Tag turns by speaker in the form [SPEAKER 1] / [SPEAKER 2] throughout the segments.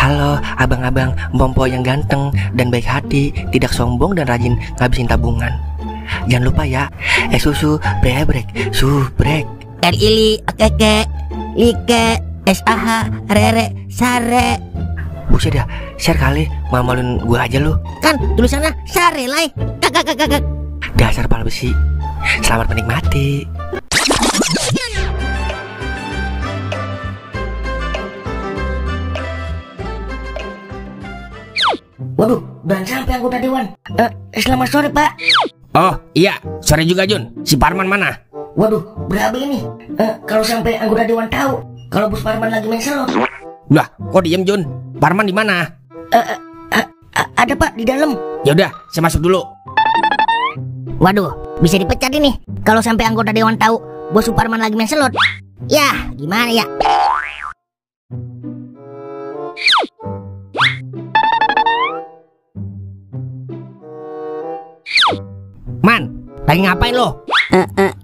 [SPEAKER 1] Halo abang-abang Bompo yang ganteng dan baik hati, tidak sombong dan rajin ngabisin tabungan. Jangan lupa ya, susu brebrek, subrek.
[SPEAKER 2] Ili, keke, like, sah, rere, sare.
[SPEAKER 1] Buset dah, share kali, malu-maluin gue aja lu.
[SPEAKER 2] Kan tulisannya sare lai. Kakak.
[SPEAKER 1] Dasar pala besi. Selamat menikmati.
[SPEAKER 2] Waduh, dan sampai anggota dewan. Selamat sore Pak.
[SPEAKER 3] Oh iya, sore juga Jun. Si Parman mana?
[SPEAKER 2] Waduh, berapa ini? Kalau sampai anggota dewan tahu kalau Bos Parman lagi main slot.
[SPEAKER 3] Lah, kok diem Jun? Parman di mana?
[SPEAKER 2] Ada Pak di dalam.
[SPEAKER 3] Ya udah, saya masuk dulu.
[SPEAKER 2] Waduh, bisa dipecat ini kalau sampai anggota dewan tahu Bos Suparman lagi main slot. Ya, gimana ya?
[SPEAKER 3] Man, lagi ngapain lo?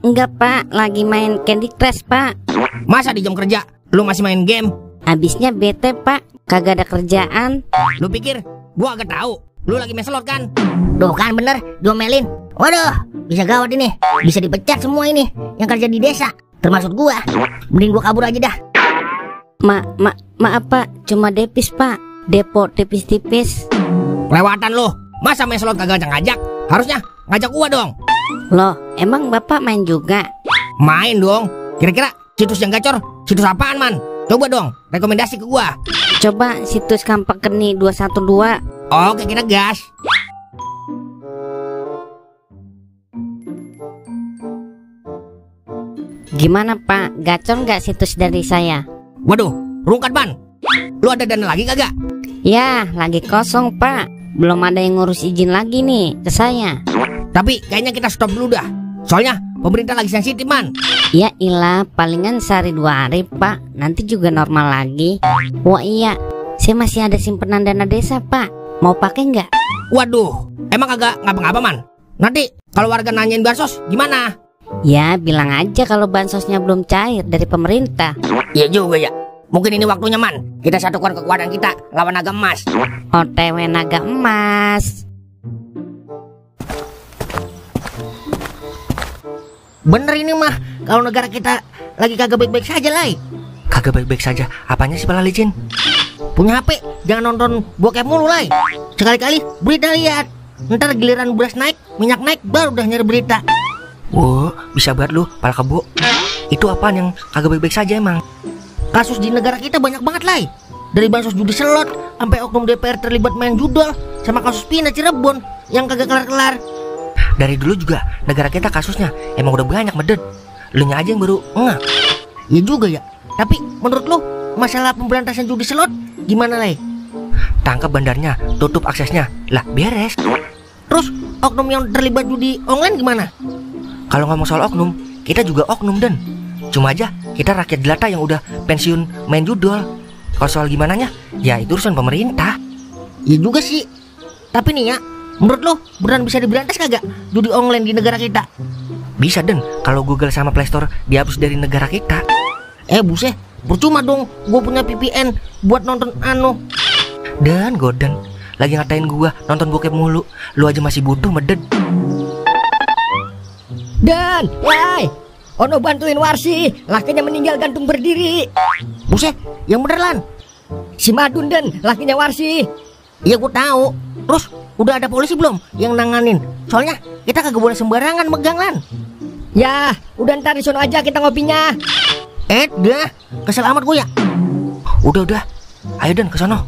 [SPEAKER 4] Enggak Pak, lagi main Candy Crush Pak.
[SPEAKER 3] Masa di jam kerja lu masih main game?
[SPEAKER 4] Abisnya bete Pak, kagak ada kerjaan.
[SPEAKER 3] Lu pikir gua agak tahu lu lagi main slot kan?
[SPEAKER 2] Duh kan bener, diomelin. Waduh, bisa gawat ini. Bisa dipecat semua ini yang kerja di desa, termasuk gua. Mending gua kabur aja dah.
[SPEAKER 4] Maaf Pak, cuma depis Pak. Depo tipis-tipis.
[SPEAKER 3] Kelewatan lu. Masa main slot kagak ngajak? Harusnya ngajak gua dong.
[SPEAKER 4] Loh, emang Bapak main juga?
[SPEAKER 3] Main dong. Kira-kira situs yang gacor situs apaan man? Coba dong, rekomendasi ke gua.
[SPEAKER 4] Coba situs Kampakeni 212.
[SPEAKER 3] Oke, kita gas.
[SPEAKER 4] Gimana Pak, gacor nggak situs dari saya?
[SPEAKER 3] Waduh, rungkat ban. Lu ada dana lagi kagak?
[SPEAKER 4] Ya, lagi kosong Pak. Belum ada yang ngurus izin lagi nih ke saya.
[SPEAKER 3] Tapi kayaknya kita stop dulu dah. Soalnya pemerintah lagi sensitif man.
[SPEAKER 4] Ya ilah, palingan sehari 2 hari Pak. Nanti juga normal lagi. Wah iya, saya masih ada simpenan dana desa Pak. Mau pakai nggak?
[SPEAKER 3] Waduh, emang kagak ngapa-ngapa man. Nanti kalau warga nanyain bansos gimana?
[SPEAKER 4] Ya bilang aja kalau bansosnya belum cair dari pemerintah.
[SPEAKER 3] Iya juga ya. Mungkin ini waktunya man. Kita satukan kekuatan kita lawan naga emas.
[SPEAKER 4] OTW naga emas.
[SPEAKER 2] Bener ini mah, kalau negara kita lagi kagak baik-baik saja lai.
[SPEAKER 1] Kagak baik-baik saja, apanya sih pala licin?
[SPEAKER 2] Punya HP jangan nonton bokep mulu lai. Sekali-kali berita lihat. Ntar giliran beras naik, minyak naik, baru udah nyari berita.
[SPEAKER 1] Wow, bisa banget lu pala kebo. Itu apaan yang kagak baik-baik saja emang?
[SPEAKER 2] Kasus di negara kita banyak banget lai. Dari bansos judi slot sampai oknum DPR terlibat main judol, sama kasus Pina Cirebon yang kagak kelar-kelar.
[SPEAKER 1] Dari dulu juga negara kita kasusnya emang udah banyak medet. Lu nya aja yang baru enggak.
[SPEAKER 2] Ya juga ya. Tapi menurut lu masalah pemberantasan judi slot gimana lai?
[SPEAKER 1] Tangkap bandarnya, tutup aksesnya, lah beres.
[SPEAKER 2] Terus oknum yang terlibat judi online gimana?
[SPEAKER 1] Kalau ngomong soal oknum, kita juga oknum dan cuma aja kita rakyat jelata yang udah pensiun main judol. Kalau soal gimananya, ya itu urusan pemerintah.
[SPEAKER 2] Ya juga sih. Tapi nih ya, menurut lo beneran bisa diberantas kagak judi online di negara kita?
[SPEAKER 1] Bisa den, kalau Google sama Play Store dihapus dari negara kita.
[SPEAKER 2] Buset, percuma dong gue punya VPN buat nonton
[SPEAKER 1] Dan Goden lagi ngatain gua nonton bokep mulu. Lu aja masih butuh medet.
[SPEAKER 5] Dan, lai, ono bantuin Warsi, lakinya meninggal gantung berdiri.
[SPEAKER 2] Buset, yang bener lan.
[SPEAKER 5] Si Madun dan lakinya Warsi.
[SPEAKER 2] Iya gue tahu. Terus udah ada polisi belum yang nanganin? Soalnya kita kagak boleh sembarangan megang lan.
[SPEAKER 5] Ya, udah ntar di sono aja kita ngopinya.
[SPEAKER 2] Dah, kesel amat gue ya.
[SPEAKER 1] Udah, ayo dan ke sono.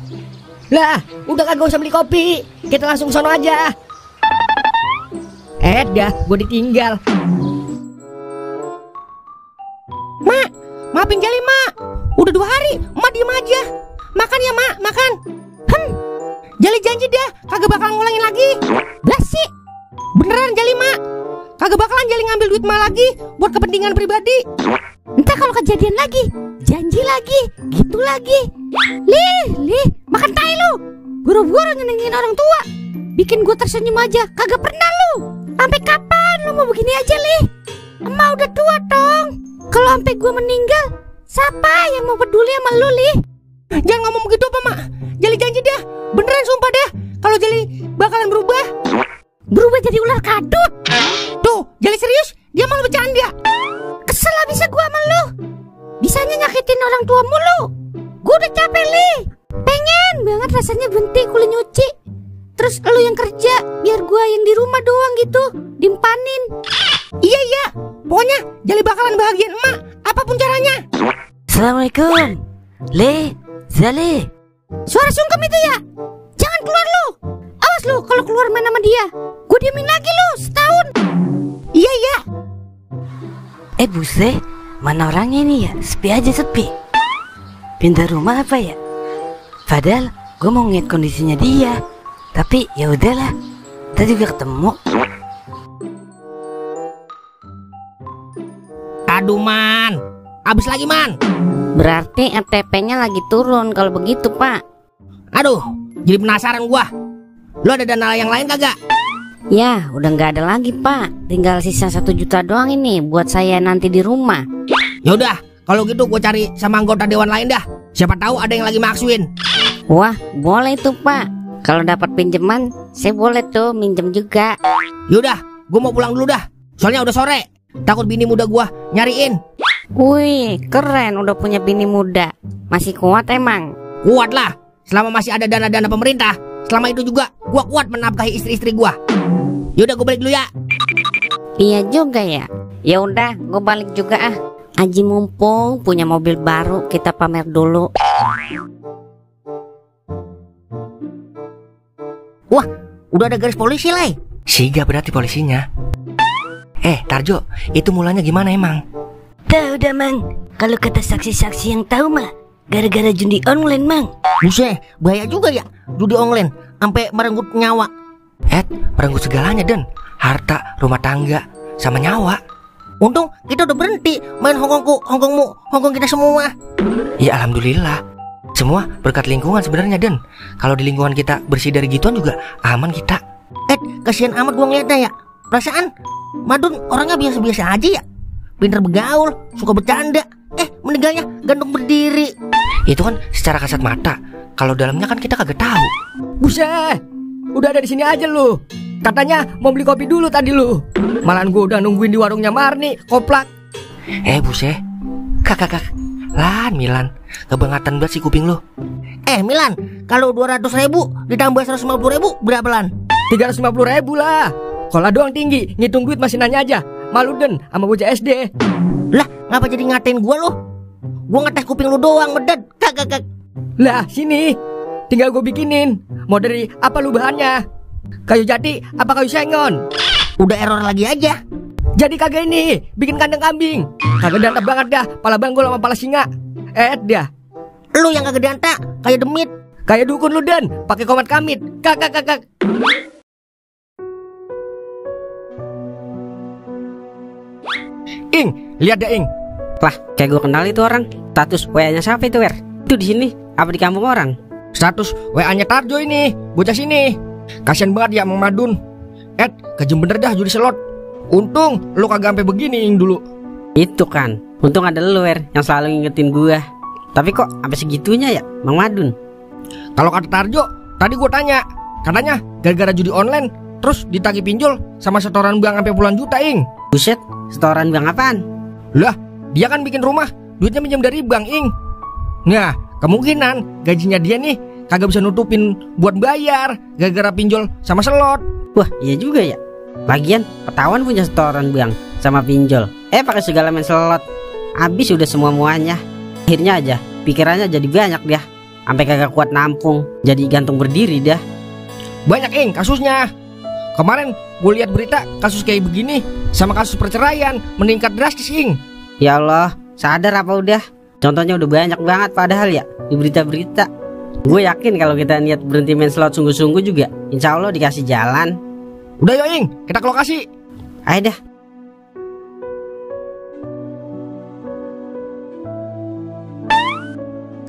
[SPEAKER 5] Lah, udah kagak usah beli kopi, kita langsung sono aja. Dah, gue ditinggal.
[SPEAKER 2] Mak, maafin Jali mak. Udah 2 hari, mak diem aja. Makan ya mak, makan. Jali janji dah, kagak bakal ngulangin lagi. Belas sih. Beneran Jali mak. Kagak bakalan Jali ngambil duit mak lagi buat kepentingan pribadi. Entah kalau kejadian lagi, janji lagi, gitu lagi. Lih, makan tai lu. Buru-buru nyenengin orang tua. Bikin gue tersenyum aja, kagak pernah lu. Sampai kapan lu mau begini aja, Lih? Emak udah tua, Tong. Kalau sampai gue meninggal, siapa yang mau peduli sama lu, Lih? Jangan ngomong begitu apa, Mak. Jali
[SPEAKER 4] biasanya berhenti kulit nyuci. Terus lu yang kerja, biar gua yang di rumah doang gitu, dimpanin.
[SPEAKER 2] Iya, pokoknya Jali bakalan bahagiain emak, apapun caranya.
[SPEAKER 4] Assalamualaikum. Le, Zale.
[SPEAKER 2] Suara sungkem itu ya? Jangan keluar lu. Awas lu kalau keluar main sama dia. Gue diemin lagi lu setahun. Iya.
[SPEAKER 4] Buset, mana orangnya nih ya? Sepi aja sepi. Pindah rumah apa ya? Padahal gue mau ngeliat kondisinya dia. Tapi ya udahlah, kita juga ketemu.
[SPEAKER 3] Aduh man, habis lagi man.
[SPEAKER 4] Berarti RTP-nya lagi turun kalau begitu, Pak.
[SPEAKER 3] Aduh, jadi penasaran gua. Lu ada dana yang lain kagak?
[SPEAKER 4] Ya, udah nggak ada lagi, Pak. Tinggal sisa 1 juta doang ini buat saya nanti di rumah.
[SPEAKER 3] Ya udah, kalau gitu gua cari sama anggota dewan lain dah. Siapa tahu ada yang lagi maksuin.
[SPEAKER 4] Wah, boleh tuh, Pak. Kalau dapat pinjaman, saya boleh tuh minjem juga.
[SPEAKER 3] Yaudah, gua mau pulang dulu dah. Soalnya udah sore. Takut bini muda gua nyariin.
[SPEAKER 4] Wih, keren udah punya bini muda. Masih kuat emang?
[SPEAKER 3] Kuat lah, selama masih ada dana-dana pemerintah. Selama itu juga gua kuat menafkahi istri-istri gua. Yaudah, gua balik dulu ya.
[SPEAKER 4] Iya juga ya. Ya udah, gue balik juga ah. Aji mumpung punya mobil baru, kita pamer dulu.
[SPEAKER 5] Wah, udah ada garis polisi lah.
[SPEAKER 1] Siga berarti polisinya. Tarjo, itu mulanya gimana emang?
[SPEAKER 4] Tahu dah mang, kalau kata saksi-saksi yang tahu mah gara-gara judi online mang.
[SPEAKER 5] Buset, bahaya juga ya judi online, sampai merenggut nyawa.
[SPEAKER 1] Merenggut segalanya Den. Harta, rumah tangga, sama nyawa.
[SPEAKER 5] Untung kita udah berhenti main Hongkong kita semua.
[SPEAKER 1] Ya alhamdulillah. Semua berkat lingkungan sebenarnya Den. Kalau di lingkungan kita bersih dari gituan juga aman kita.
[SPEAKER 5] Kasihan amat gua ngeliatnya ya. Perasaan Madun orangnya biasa-biasa aja ya. Pinter begaul, suka bercanda. Meninggalnya gantung berdiri.
[SPEAKER 1] Itu kan secara kasat mata. Kalau dalamnya kan kita kagak tahu.
[SPEAKER 3] Buset, udah ada di sini aja lu. Katanya mau beli kopi dulu tadi lu. Malahan gua udah nungguin di warungnya Marni, koplak.
[SPEAKER 1] Buset. Kak. Lan Milan, kebangetan banget sih kuping lu.
[SPEAKER 5] Milan, kalau 200.000 ditambah 150.000 berapa lan?
[SPEAKER 3] 350.000 lah. Kalau doang tinggi, ngitung duit masih nanya aja. Malu Den sama bocah SD.
[SPEAKER 5] Lah, ngapa jadi ngatain gua lu? Gua ngetes kuping lu doang, medad. Kak.
[SPEAKER 3] Lah, sini. Tinggal gue bikinin. Mau dari apa lu bahannya? Kayu jati apa kayu sengon?
[SPEAKER 5] Udah error lagi aja.
[SPEAKER 3] Jadi kagak ini, bikin kandang kambing. Kagak dantap banget dah, pala banggol sama pala singa. Dah.
[SPEAKER 5] Lu yang kagak danta, kayak demit.
[SPEAKER 3] Kayak dukun lu Den, pakai komat kamit. Kak. Ing, lihat deh Ing.
[SPEAKER 6] Lah, kayak gue kenal itu orang. Status WA-nya siapa itu, Wer? Itu di sini, apa di kampung orang?
[SPEAKER 3] Status WA-nya Tarjo ini, bocah sini. Kasian banget ya Mang Madun. Kejem bener dah judi slot. Untung lu kagak sampai begini Ing dulu.
[SPEAKER 6] Itu kan, untung ada lu, Wer, yang selalu ngingetin gua. Tapi kok sampai segitunya ya, Mang Madun?
[SPEAKER 3] Kalau kata Tarjo, tadi gua tanya, katanya gara-gara judi online terus ditagih pinjol sama setoran bank sampai puluhan juta Ing.
[SPEAKER 6] Buset, setoran bank apaan?
[SPEAKER 3] Lah, dia kan bikin rumah, duitnya minjem dari bank Ing. Nah, kemungkinan gajinya dia nih kagak bisa nutupin buat bayar gara-gara pinjol sama slot.
[SPEAKER 6] Wah, iya juga ya. Lagian ketahuan punya setoran bank sama pinjol. Pakai segala main slot. Habis udah semua-muanya. Akhirnya aja pikirannya jadi banyak dia. Sampai kagak kuat nampung, jadi gantung berdiri dah.
[SPEAKER 3] Banyak Ing kasusnya. Kemarin gue lihat berita kasus kayak begini sama kasus perceraian meningkat drastis Ing.
[SPEAKER 6] Ya Allah, sadar apa udah? Contohnya udah banyak banget padahal ya di berita-berita. Gue yakin kalau kita niat berhenti main slot sungguh-sungguh juga, insya Allah dikasih jalan.
[SPEAKER 3] Udah yo Ing, kita ke lokasi.
[SPEAKER 6] Ayo dah.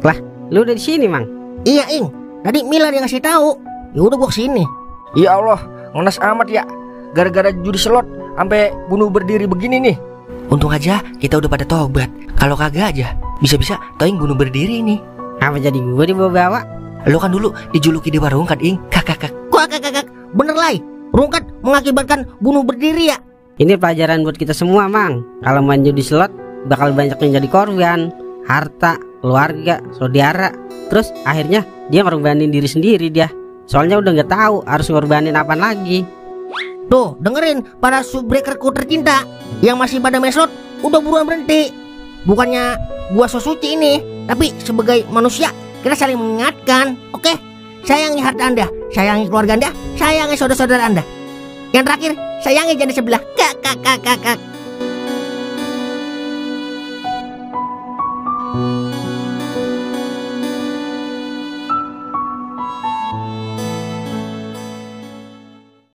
[SPEAKER 6] Lah, lu udah di sini Mang?
[SPEAKER 5] Iya Ing, tadi Milan yang ngasih tahu. Ya udah gua kesini.
[SPEAKER 3] Ya Allah, ngenes amat ya. Gara-gara judi slot sampai bunuh berdiri begini nih.
[SPEAKER 1] Untung aja kita udah pada tobat. Kalau kagak aja, bisa-bisa Toing bunuh berdiri nih.
[SPEAKER 6] Apa jadi gue dibawa-bawa?
[SPEAKER 1] Lu kan dulu dijuluki di warung kan Ing. Kak.
[SPEAKER 5] Kak, bener lah. Rungkat mengakibatkan bunuh berdiri ya.
[SPEAKER 6] Ini pelajaran buat kita semua Mang. Kalau main judi slot bakal banyak yang jadi korban. Harta, keluarga, saudara. Terus akhirnya dia ngorbanin diri sendiri dia. Soalnya udah nggak tahu harus ngorbanin apa lagi.
[SPEAKER 5] Tuh, dengerin para subbreakerku tercinta yang masih pada meslot, udah buruan berhenti. Bukannya gua so suci ini, tapi sebagai manusia kita saling mengingatkan. Oke? Sayangi harta Anda, sayangi keluarga Anda, sayangi saudara-saudara Anda. Yang terakhir, sayangi janda sebelah. Kak.